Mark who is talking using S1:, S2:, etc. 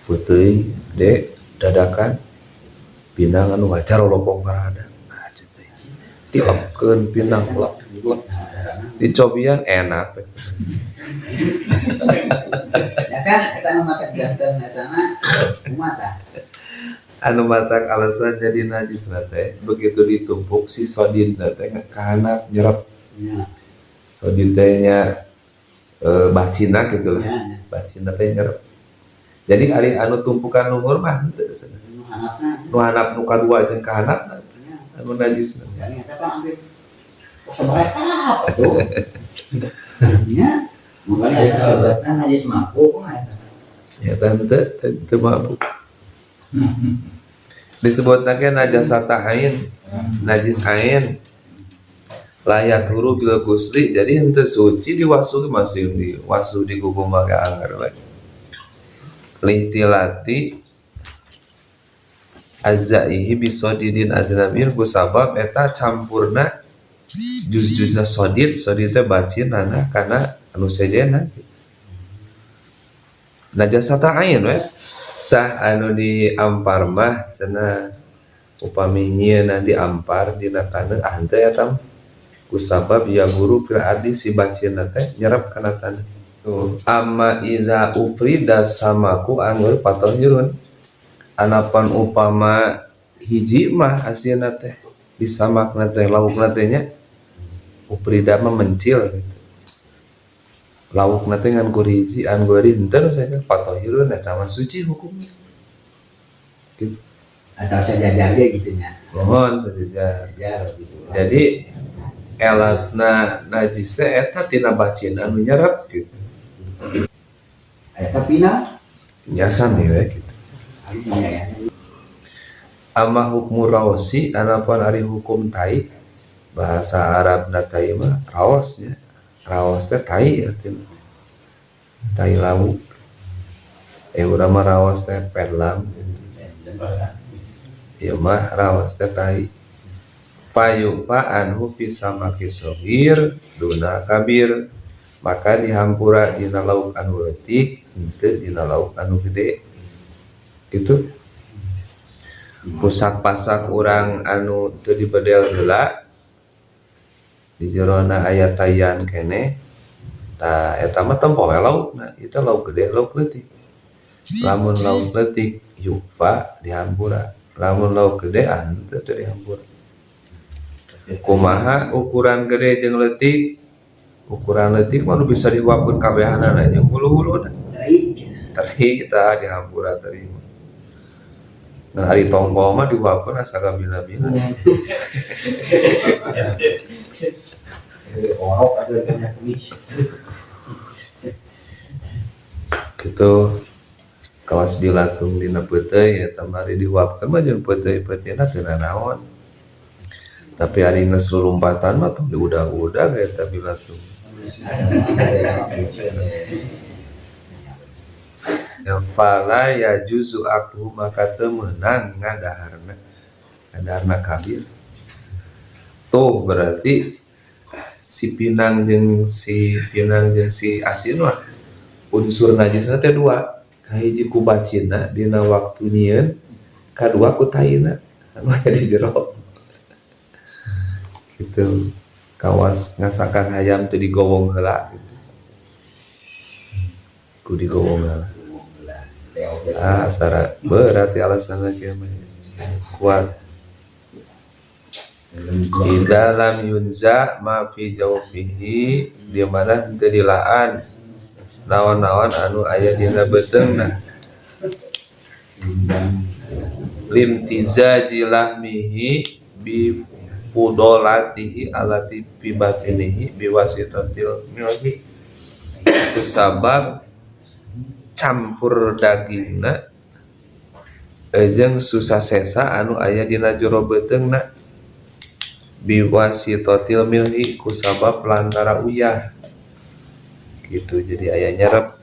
S1: Peuteuy gede dadakan pinang anu wajar lopong parada. Ah teh. Tilepkeun pinang lep lep. Dicobian enak.
S2: Ya kan eta nu matak janten eta na kumaha tah?
S1: Anu matak alasan jadi najis teh begitu ditumpuk si sodidna teh kahandap nyerep.
S2: Nya.
S1: Sodid teh nya bacina gitu lah.
S2: Nya.
S1: Bacina teh nyerep. Jadi ari anu tumpukan luhur mah henteu cenah.
S2: Nu handapna.
S1: Nu handap nu kadua jeung ka handapna
S2: Nya.
S1: anu najisna.
S2: Jadi eta kan hampir sabaraha atuh. Nya. Makanya
S3: Eta
S2: eta
S3: sebatna najis mampu kumaha eta?
S1: Ya tante teu mabuk. Disebutna ge najasata ain, najis ain. La yathuru bil ghusli, jadi henteu suci diwasuh masih diwasuh dikukumaha ge angger we. Lihtilati ajzaihi bisodidin ajnabin kusabab eta campurna juz-juzna sodid, sodid teh bacinana kana anu sejenna. Najasata ain we. Tah anu diampar mah cenah upami nyieunna diampar dina taneuh ah henteu eta mah. Kusabab yaguru fil ardi si bacinna teh nyerep kana taneuh. Tuh, amma iza ufrida samaku anggur patohirun. Anapan upama hiji mah aslina teh disamakna teh laukna teh nya uprida mah mencil gitu. Laukna teh ngan kur hiji anggur henteu saya patohirun eta mah suci hukumna. Gitu.
S2: Atau sajajar ge gitu nya.
S1: Mohon sajajar.
S2: Sajajar gitu.
S1: Jadi elatna najis teh eta tina bacin anu nyerep gitu.
S2: Eta pina
S1: Nya sami we gitu.
S2: Ari nya ya.
S1: Amma hukmu raosi anapun ari hukum tai, bahasa Arabna tai mah raos nya. Raos teh tai artina. Tai lauk. Urang mah raos teh perlam gitu. Ieu mah raos teh tai. Fayu'fa anhu fi samaki shaghir duna kabir. Maka dihampura dina lauk anu leutik henteu dina lauk anu gede. Gitu. Pusak pasak urang anu teu dibedel heula di jerona aya taian keneh tah eta mah tempo we laukna, ieu teh lauk gede lauk leutik. Lamun lauk leutik yufa dihampura, lamun lauk gede ah henteu teu dihampura. Kumaha ukuran gede jeung leutik? Ukuran leutik mah nu bisa dihuapkeun kabehanana jeung hulu-huluna.
S2: Teri gitu.
S1: Teri tah dihampura teri mah. Nah ari tongkol mah dihuapkeun asa kabila-bila.
S2: Orok ada banyak kumis.
S1: Gitu. Kawas bilatung dina peuteuy eta mah ari dihuapkeun mah jeung peuteuy-peuteuy-na teu nanaon. Tapi ari geus lulumpatan mah tong diudag-udag eta bilatung. Yang fala yajuzu akluhu maka teu meunang ngadaharna. Ngadaharna kabir. Tuh berarti si pinang jeung si pinang jeung si asin mah unsur najisna teh dua. Kahiji ku bacina dina waktu nyieun, kadua ku taina anu aya di jero. Gitu. Kawas ngasakan hayam teu digowong heula gitu. Ku digowong heula. Ah, sara berat ya alasanna kieu mah. Kuat. Di dalam yunza ma fi jawfihi di mana henteu dilaan naon-naon anu aya dina beuteungna. Limtizaji lahmihi bi fudolatihi alati fi batinihi biwasitatil milhi. Itu sabab campur dagingna jeung susah sesa anu aya dina jero beuteungna biwasitatil milhi kusabab lantara uyah. Gitu jadi aya nyerep.